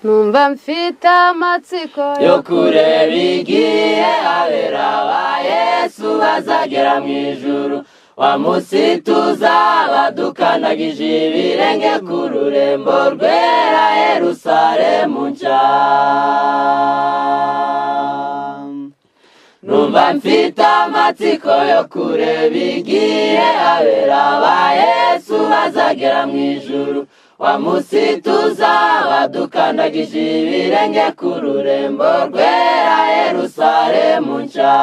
Numva mfite amatsiko yo kureba igihe abera ba Yesu bazagera mu ijuru. Wa munsi tuzaba dukandagije ibirenge ku rurembo rwera, Yerusalemu nshya. Numva mfite amatsiko yo kureba igihe abera ba Yesu bazagera mu ijuru. Wa munsi tuzaba dukandagije ibirenge ku rurembo rwera, Yerusalemu nshya.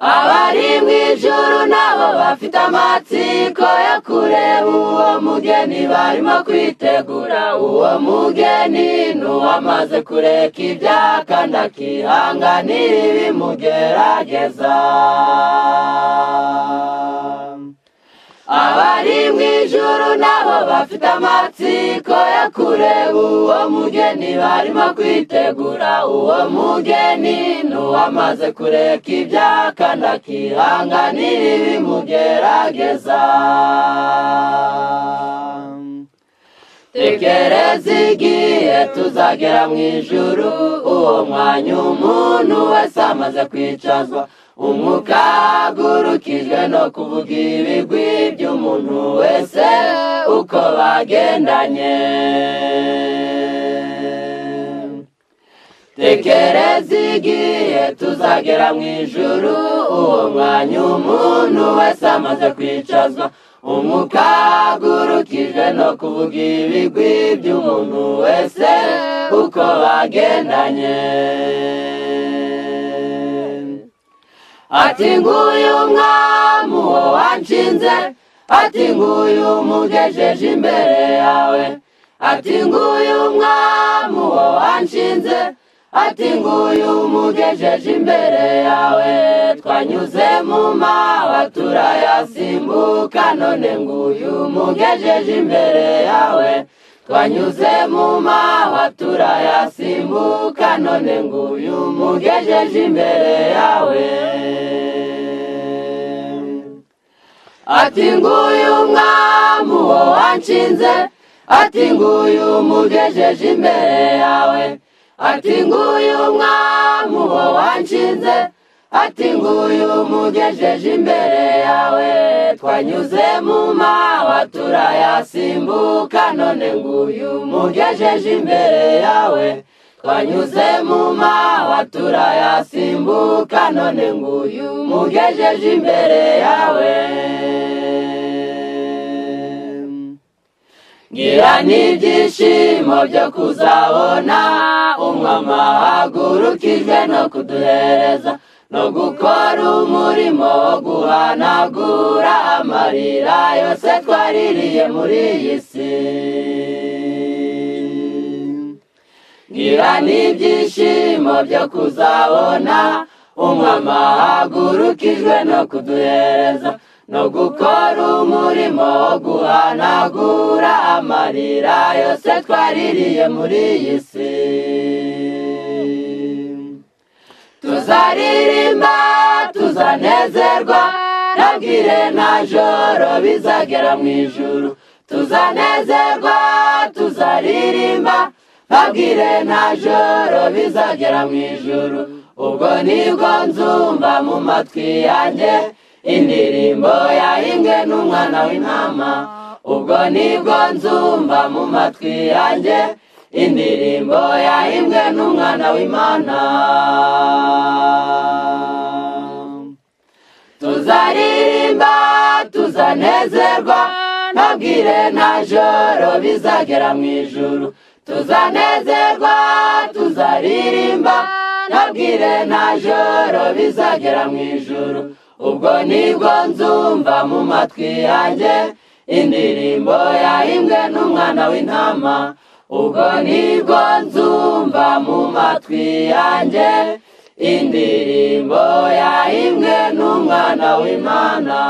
Abari mu ijuru nabo bafite amatsiko yo kureba uwo mugeni barimo kwitegura. Uwo mugeni n'uwamaze kureka ibyaha kandi akihanganira ibimugerageza. Abari mu ijuru nabo bafite amatsiko yo kureba uwo mugeni barimo kwitegura. Uwo mugeni n'uwamaze kureka ibyaha kandi akihanganira ibimugerageza. Tekereza igihe tuzagera mu ijuru, uwo mwanya umuntu wese amaze kwicazwa, umwuka ahagurukijwe no kuvuga ibigwi by'umuntu wese uko bagendanye. Tekereza igihe tuzagera mu ijuru, uwo mwanya umuntu wese amaze kwicazwa, umwuka ahagurukijwe no kuvuga ibigwi by'umuntu wese uko bagendanye. Ati nguyu umwami uwo wanshinze, ati nguyu umugejeje imbere yawe. Ati nguyu umwami uwo wanshinze, ati nguyu umugejeje imbere yawe. Twanyuze mu mahwa turayasimbuka, none nguyu umugejeje imbere yawe. Twanyuze mu mahwa turayasimbuka, none nguyu umugejeje imbere yawe. Ati nguyu umwami uwo wanshinze, ati nguyu umugejeje imbere yawe. Ati nguyu umwami uwo wanshinze, ati nguyu umugejeje imbere yawe. Twanyuze mu mahwa turayasimbuka, none nguyu umugejeje imbere yawe. Twanyuze mu mahwa turayasimbuka, none nguyu umugejeje imbere yawe. Ngira n'ibyishimo byo kuzabona umwami ahagurukijwe no kuduhereza, no gukora umurimo wo guhanagura amarira yose twaririye muri iyi si. Ngira n'ibyishimo byo kuzabona umwami ahagurukijwe no kuduhereza, no gukora umurimo wo guhanagura amarira yose twaririye muri iyi si. Tuzaririmba tuzanezerwa, ntabwire na joro bizagera mu ijuru. Tuzanezerwa tuzaririmba, ntabwire na joro bizagera mu ijuru. Ubwo nibwo nzumva mu matwi yanjye indirimbo yahimbwe n'umwana w'intama. Ubwo nibwo nzumva mu matwi yanjye indirimbo yahimbwe n'umwana w'Imana. Tuzaririmba tuzanezerwa, ntabwire na joro bizagera mu ijuru. Tuzanezerwa tuzaririmba, ntabwire na joro bizagera mu ijuru. Ubwo nibwo nzumva mu matwi yanjye indirimbo yahimbwe n'umwana w'intama. Ubwo nibwo nzumva mu matwi yanjye indirimbo yahimbwe n'umwana w'Imana.